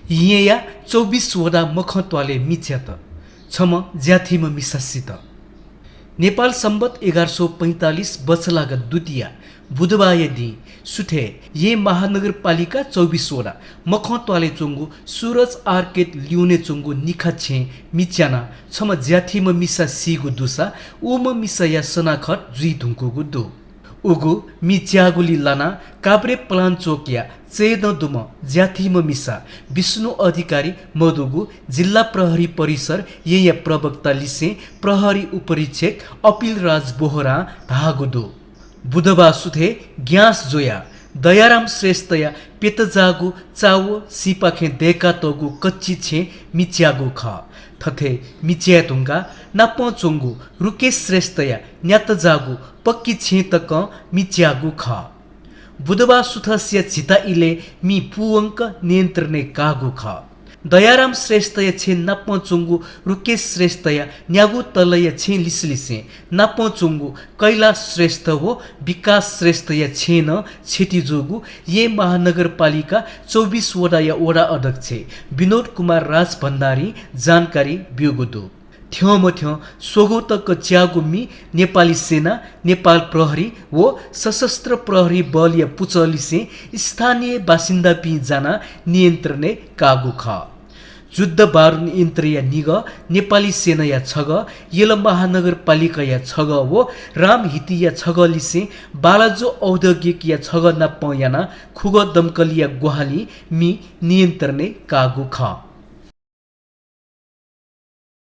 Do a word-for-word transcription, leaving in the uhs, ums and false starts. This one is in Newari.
येँया चौबिस वडा मखं त्वालय् मि च्यात। छम्ह ज्याथीम्ह मिसा सित। नेपाल सम्बत एघार सौ पैंतालिस बछलागा दुतिया बुधबाःया दिं सुथय् येँ महानगरपालिका चौबिस वडा मखं त्वालय् च्वंगु सुरज आर्केड ल्यूने च्वंगु निखा छेँय् मि च्यानाः छम्ह ज्याथीम्ह मिसा सीगु दुसा उम्ह मिसाया सनाखत जुइ धुंकूगु दु। उगु मि च्याःगुली लानाः काभ्रे पलाञ्चोकया चय्दँ दुम्ह ज्याथीम्ह मिसा विष्णु अधिकारी मदुगु जिल्ला प्रहरी परिसर येँया प्रवक्ता लिसें प्रहरी उपरीक्षक अपिल राज बोहरां धाःगु दु। बुधबाः सुथय् ग्याँस ज्वयाः दयाराम श्रेष्ठया प्यतजाःगु चावः सिपाखें दय्कातःगु कच्ची छेँय् मि च्याःगु खः। थथे मि च्याये धुंकाः नापं च्वंगु रुकेश श्रेष्ठया न्यातजाःगु पक्की छेँय् तकं मि च्याःगु खः। बुधबाः सुथसिया झिता इलय् मि पूवंक नियन्त्रणय् काःगु खः। दयाराम श्रेष्ठया छेँ नापं च्वंगु रुकेश श्रेष्ठया न्यागू तलया छेँ लिसलिसें नापं च्वंगु कैलाश श्रेष्ठ व विकास श्रेष्ठया छेँ नं क्षति जूगु येँ महानगरपालिका चौबिस वडाया वडा अध्यक्ष विनोद कुमार राजभण्डारीं जानकारी ब्यूगु दु। थ्यंमथ्यं स्वगू तक च्याःगु मि नेपाली सेना, नेपाल प्रहरी व सशस्त्र प्रहरी बलया पुचःलिसें स्थानीय बासिन्दापिं जानाः नियन्त्रणय् काःगु खः। जुद्ध बारुण यन्त्रया निगः नेपाली सेनाया छगः, यल महानगरपालिकाया छगः व रामहितिया छगःलिसें बालाजु औद्योगिकया छगः नापं यानाः खुगः दमकलया ग्वाहालिं मि नियन्त्रणय् काःगु खः।